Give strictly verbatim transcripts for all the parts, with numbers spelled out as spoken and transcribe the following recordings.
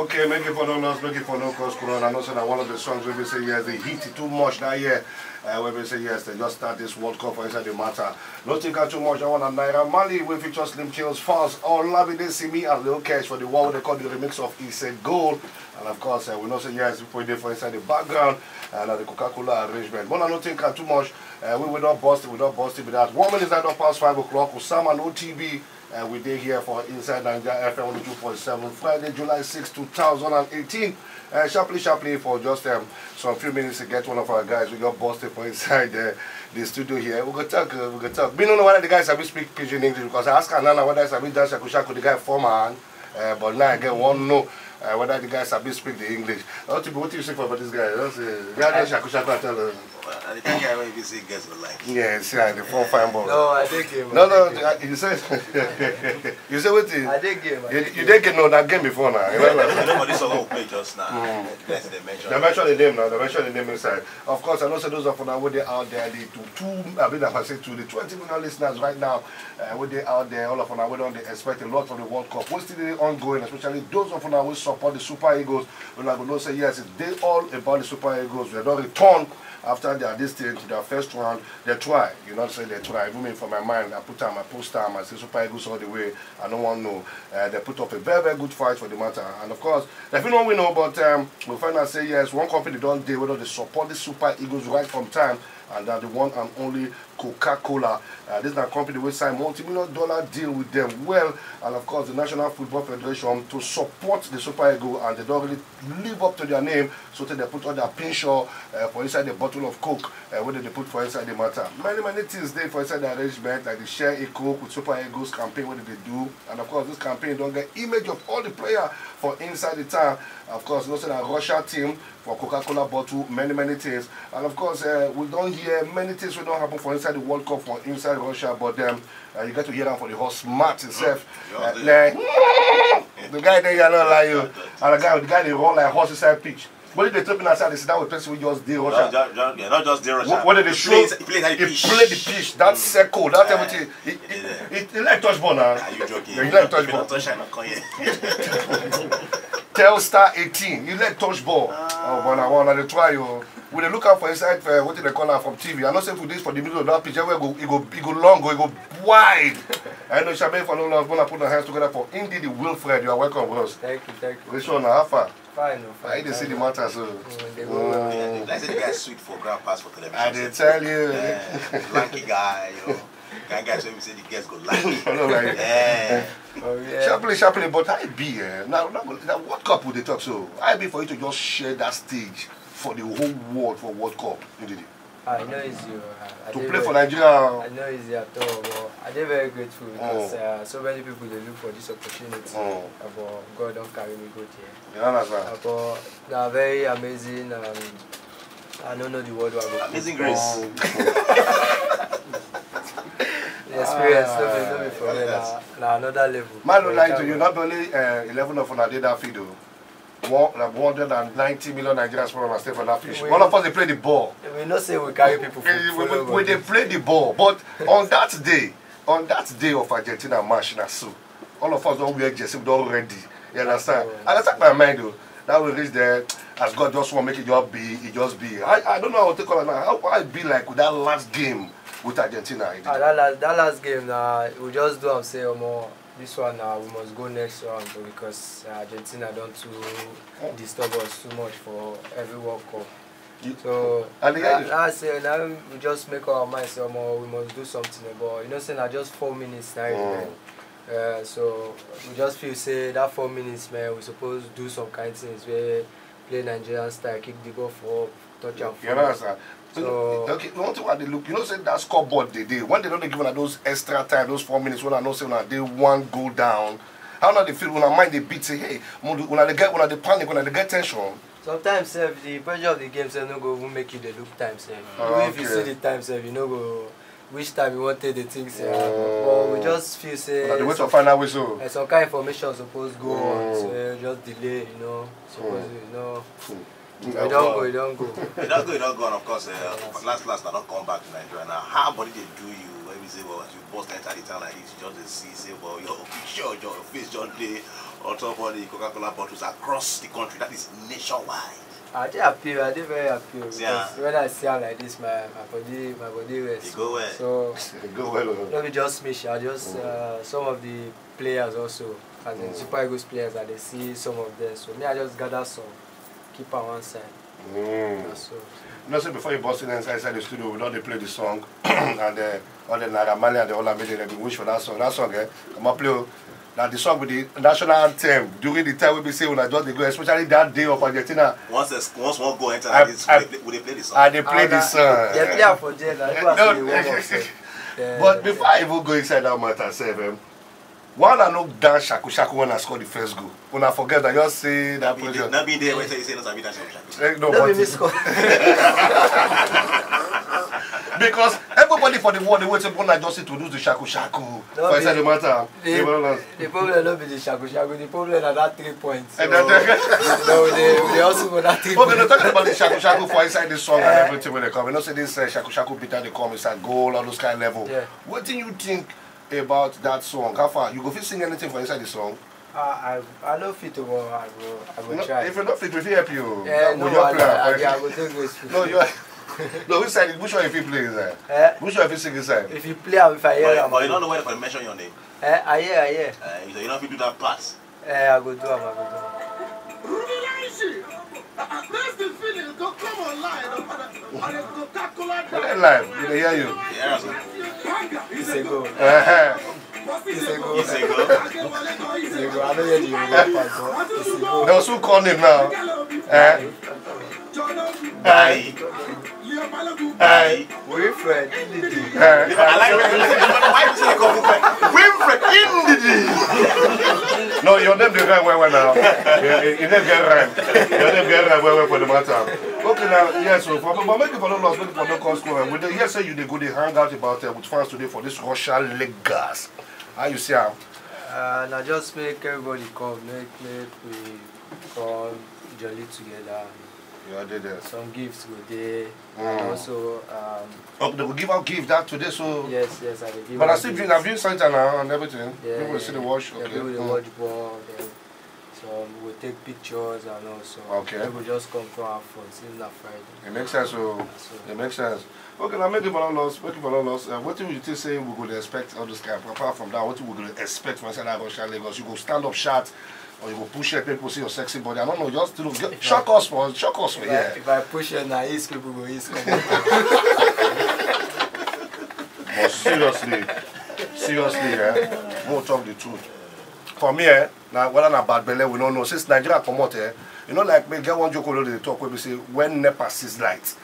Okay, make it for no loss, make it for no cause, Corona. I know say na one of the songs wey be say yes, they hit it too much that year. Uh, wey be say yes, they just start this World Cup for inside the matter. No think am too much. I want Naira Marley wey feature Slim Chillz, Falz, Olamide Simi, and Lil Cash for the one wey they call the remix of It's a Goal. And of course, uh, we know say yes, people dey for inside the background and uh, the Coca-Cola arrangement. But I no think am too much. Uh, we we don burst it, we don burst it with that. One minute inside don pass five o'clock. Osama and O T B, uh, we dey here for inside Naija F M one oh two point seven, Friday, July sixth, two thousand and eighteen. Uh, sharply, sharply, for just um, some few minutes to get one of our guys. We just busted for inside uh, the studio here. We go talk, uh, we go talk. We don't know whether the guys have speak pidgin English because I ask Anana whether I have done shaku shaku, the guy former hand. Uh, but now I get one no uh, whether the guys have speak the English. What do you, what do you say for about this guy? That's uh, the guy shaku shaku. I tell uh, Well, I think I will be say guess the like. Yeah, see, I the four fine ball. No, I dey game. No, no, I- you say you say what? I dey game. I You, dey you game. Dey game, no, that game before now. You know, You know, but this one we play just now. That's the mention. They mention the name now. They mention the name inside. Of course, I know say those of una wey dey out there, the two, two, I mean, I say to the twenty million listeners right now, uh, wey dey out there, all of una wey don dey expect a lot from the World Cup. Wey still dey ongoing, especially those of una wey support the Super Eagles. Una go know say yes, e dey all about the Super Eagles. They don return after their this thing to their first round. They try, you know, say they try. Even me for my mind, I put am, I post am, I say Super Eagles all the way. I don't want no. Uh, they put up a very, very good fight for the matter. And of course, if you know we know, but um, we find out say yes, one company don dey wey don dey support the Super Eagles right from time, and that the one and only Coca-Cola. Uh, this is a company wey sign multi-million dollar deal with them well, and of course the National Football Federation to support the Super Eagles, and they don't really live up to their name. So they put all their pincher uh, for inside the bottle of Coke uh, wey they put for inside the matter. Many many things dey for inside the arrangement, like the Share a Coke with Super Eagles campaign wey they do, and of course this campaign don get image of all the player for inside the town. Of course, you know say na Russia team for Coca-Cola bottle, many many things, and of course uh, we don hear many things wey don happen for inside the World Cup for inside Russia, but um, uh, you get to hear am for the horse smart himself. Uh, like, the guy there, I no lie you, and the guy, the guy dey run like horse inside pitch. But if they take me outside, they sit down with person wey just dey Russia. Just, just, just, yeah, not just dey Russia. What, what did they show? Play inside, play inside the He pitch. Play the pitch. That circle, that everything. He, he, he, he like touch ball now. Are you joking? Yeah, he like touch ball. Touch am, come here. Telstar eighteen, you like touch ball. Oh, but I want to try you. We dey look out for inside for what they call am from T V. I know say for this for the middle of that pitch, where go it go it go long, go it go wide. I know Shabe for no love, gonna put our hands together for Indeed Wilfred. You are welcome, bros. Thank you, thank you. Which one, how far? Fine, oh, fine. I dey see the matter so. Mm, they go well. Mm. Like say the guy sweet for ground pass for television. I dey tell you. Yeah, lanky guy, you know. Kind guy so we say the girls go like. I don't like it. Yeah. Oh, yeah. Sharply, sharply, but I be eh. Now, now, now World Cup we dey talk so. I be for you to just share that stage for the whole world for World Cup. You did it. I know it's you. I, I To dey play for very- Nigeria. I know it's you at all, but I dey very grateful because Oh. uh, so many people dey look for this opportunity. Oh. Uh, but God don carry me go there. You understand? Uh, but na very amazing. Um, I no know the word wey I go Amazing put. Grace. The experience, no be, no be for Ah, me, yes. na, na another level. Man, no But lie to thank you, God. Not only uh, eleven of una dey that field, oh. One, like one hundred and ninety million Nigerians from our state for that field. We- All of us, they play the ball. We know say we carry people for We, we, follow we, we body. Dey play the ball, but on that day, on that day of Argentina match, na so all of us don wear jersey, we don ready. You understand? Oh. I attack my mind though. That we reach there, as God just want make it just be, it just be. I, I don't know how to call it now. How I be like with that last game with Argentina. Ah, that last, that last game, na we just do am say, omo, this one na we must go next round o, because uh, Argentina don too disturb us too much for every World Cup. You- So And the that, guy- that's it. Now we just make our mind say, omo, we must do something. But you know, say na just four minutes now. Mm. Uh, so we just feel say that four minutes, man, we suppose do some kind things where play Nigerian style, kick the ball for up, touch am. You know, sir. So Okay, you want to add the look. You know, say that scoreboard they dey when they don't give una those extra time, those four minutes when I know say una dey one goal down. How now they feel when I mind they beat say, hey, una they get when they panic, when they get tension. Sometimes sef, the pressure of the game sef no go even make you dey look time sef. Oh, Even if you okay. See the time sef, you no go which time you wan take the thing sef. Mm. But we just feel say Una dey wait for some, final whistle. Eh, some kind information suppose go on, Mm. so eh, just delay, you know. Suppose Mm. you know. Mm. You don go, you don go. You don go, you don go, and of course, uh, Yes. last last, I don come back to Nigeria now. How body dey do you when we say, well, as you burst enter the town like this, you just dey see, say, well, your picture, your face just dey on top all the Coca-Cola bottles across the country, that is nationwide. I dey happy, I dey very happy o, because when I see am like this, my my body my body rest. E go well. So e go well o. No be just me sha, just uh, some of the players also, as in Super Eagles players, I dey see some of them. So me, I just gather some, keep am one side. Mm. Na so. You know say before you burst in inside, inside the studio, we don dey play the song and uh, all the Naira Marley and the Olamide, dem bin wish for that song. That song, eh, come on, play o. Na the song with the national anthem during the time wey be say una just dey go, especially that day of Argentina. Once a, once one go enter, I, like this, I, we dey play, we dey play the song. I dey play the song. Dem play am for there na. People as dey warm up sef. But before I even go inside that matter sef, um, why una no dance shaku shaku when I score the first goal? Una forget that, just say that project. Na be there wey tell you say no sabi dance shaku shaku. Eh, no, no be me score. Because everybody for the world dey wait say una just introduce the shaku shaku for inside the matter. The problem no be the shaku shaku. The problem na that three points. So, no, we dey we dey hustle for that three points. Okay, no, talk about the shaku shaku for inside this song and everything wey dey come. You know say this uh, shaku shaku beat that dey come inside goal, all those kind level. Yeah. Wetin you think about that song? How far? You go fit sing anything for inside the song? Ah, I I no fit o, but I go I go try. If you no fit, we fit help you. Eh, no wahala, I go dey graceful. No, you are. No, which side? Which one you fit play inside? Eh? Which one you fit sing inside? If you play am, if I hear am. But you no know where to mention your name. Eh, I hear, I hear. Eh, you no fit do that pass. Eh, I go do am, I go do am. Revelation! That's the feeling. Go come online. What a Coca-Cola. What a life. We dey hear you. Yeah, sir. It's a go. Uh-huh. It's a go. It's a go. It's a go. I don't hear the Yoruba part, but it's a go. They will soon call him now. Eh? Bye. Hey. Wilfred Ndidi. Eh, I like that. Why you say you come Wilfred? Wilfred Ndidi. No, your name dey rhyme well well now. Your, your name get rhyme. Your name get rhyme well well for the matter. Okay now, yes, so for, but make it for no loss, make it for no cause quarrel. We dey hear say you dey go dey hang out about uh, with fans today for this Russia Lagos. How you see am? Uh, na just make everybody come, make make we come jolly together. You are there. Some gifts go dey. And also, um, oh, they will give out gift that today, so. Yes, yes, I dey give. But I still drink, I drink Santa now and everything. Yeah, people will see the watch. Yeah, okay. People dey watch ball. Then some will take pictures and also. Okay. People just come come have fun since na Friday. It makes sense. So it makes sense. Okay, now make it for no loss. Make it for no loss. Uh, what do you think say we go dey expect all this kind? Apart from that, what we go dey expect from inside that Russia Lagos? You go stand up sharp. Or you go push it, people see your sexy body. I don't know, just to get, shock us for, shock us for here. If I push it, now east people go east come out. But seriously, seriously, eh, we'll talk the truth. For me, eh, now whether na bad belle, we don't know. Since Nigeria come out, eh, you know, like me, get one joke wey dey talk wey be say when NEPA seize light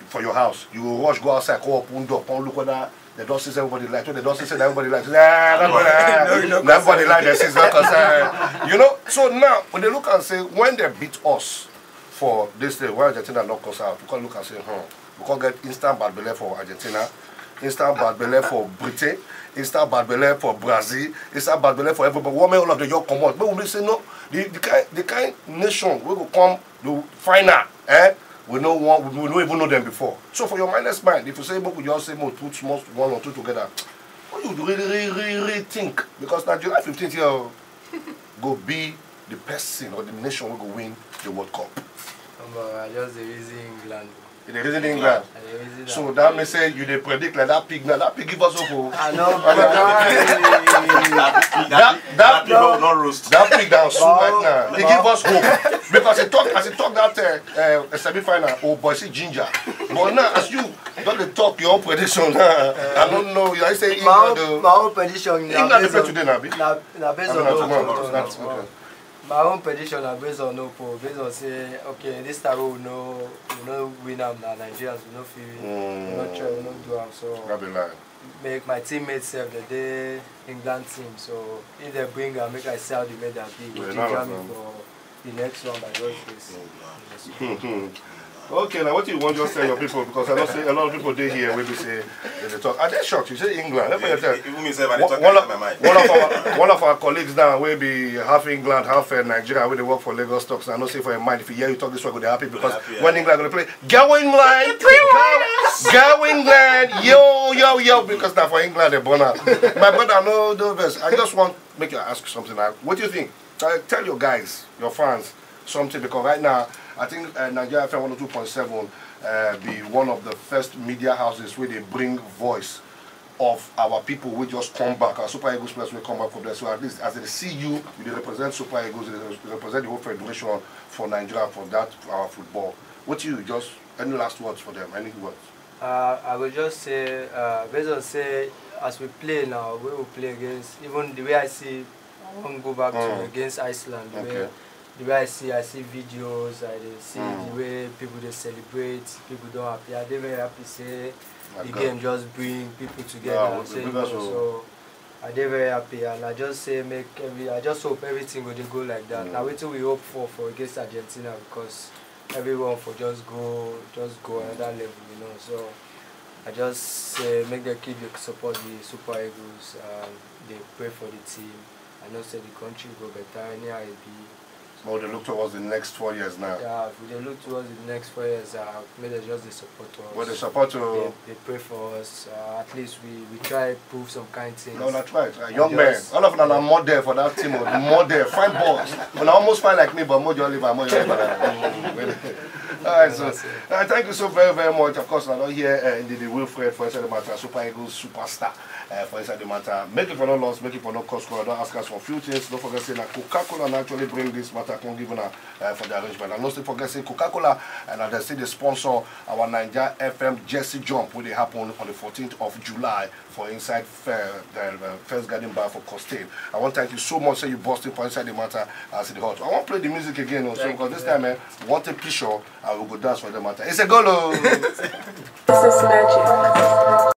for your house, you go rush go outside, come open door, come look whether they don't see everybody light. When they don't see say everybody light, say, "Ah, no, no, no, no, everybody light, they see not concern." You know, so now when they look and say when they beat us for this thing, when Argentina knock us out, we can look and say, hmm, we can get instant bad belle for Argentina, instant bad belle for Britain, instant bad belle for Brazil, instant bad belle for everybody. What make all of them just come out? But we say no, the, the kind the kind nation we go come the final, eh? We no want, we no even know them before. So for your mindless mind, if you say make we just say make we put small one or two together, what you really, really, really, really think? Because na July fifteenth here go be the person or the nation wey go win the World Cup. Omo, I just dey reason England. You dey reason England. I dey reason am. So that means say you dey predict like that pig now. That pig give us hope o. I know. That that that pig no roast. That pig down soon right now. He give us hope because he talk as he talk that uh, uh, semi-final. Oh boy, see ginger. But now as you don dey talk your own prediction, I don't know. You say England. My own prediction. England dey play today na abi? Na na based on hope. My own prediction na based on hope o, based on say okay, this time wey we no we no win am na Nigerians, we no fit we no try, we no do am, so make my teammates sef dey dey England team, so if dem bring am make I see how the medal be, e go ginger me for the next one by God's grace. Okay, now what you want just tell your people because I know say a lot of people dey here wey be say they dey talk. I dey shocked. You say England. Let me tell you. Even me sef, I dey talk my mind. One of our one of our colleagues now wey be half England, half uh, Nigeria, wey dey work for Lagos talks. I know say for your mind, if you hear you talk this one, go dey happy because when England go dey play, go England, go England, yo yo yo, because na for England they born am. My brother, no do vex. I just want make I ask you something. Now, what do you think? So tell your guys, your fans, something, because right now I think uh, Nigeria F M one oh two point seven uh, be one of the first media houses where they bring voice of our people. We just come back, our Super Eagles players will come back from there. So at least as they see you, you dey represent Super Eagles, you dey represent the whole federation for Nigeria for that our football. What you just any last words for them? Any words? Uh, I go just say, uh, based on say, as we play now, we will play against, even the way I see, I won't go back to against Iceland. The way, Okay. the way I see, I see videos, I dey see Mm. the way people dey celebrate, people don happy. I dey very happy say My the God. game just bring people together. Yeah, and we- say we no, also- so I dey very happy, and I just say make every, I just hope everything go dey go like that. Mm. Na wetin we hope for for against Argentina, because everyone for just go, just go another level, you know. So I just say make dem keep dey support the Super Eagles, and dey pray for the team. I know say the country go better anyhow e be. But they look towards the next four years now. Yeah, if we dey look towards the next four years, uh, make dem just dey support us. But they support They, you. They pray for us. Uh, at least we, we try prove some kind things. No, that's right. Uh, I young men. just- All of them are model for that team. Oh, the model. Fine boys. When I almost fine like me, but more you live, more you live. All right, so uh, thank you so very, very much. Of course, I don't hear uh, indeed the Wilfred for inside the matter, Super Eagles superstar uh, for inside the matter. Make it for no loss, make it for no cost. Don't ask us for a few things. Don't forget say na Coca-Cola naturally bring this matter. Come give una uh, for the arrangement. And also forget say Coca-Cola and uh, they say they sponsor our Niger F M Jersey Jump, will they happen on the fourteenth of July for inside fair, the uh, First Garden Bar for Costain. I want to thank you so much. Say you busting for inside the matter as it hot. I want to play the music again also Thank because you, this thank time, eh, what a picture. I will go dance for the matter. It's a goal. Oh. This is magic.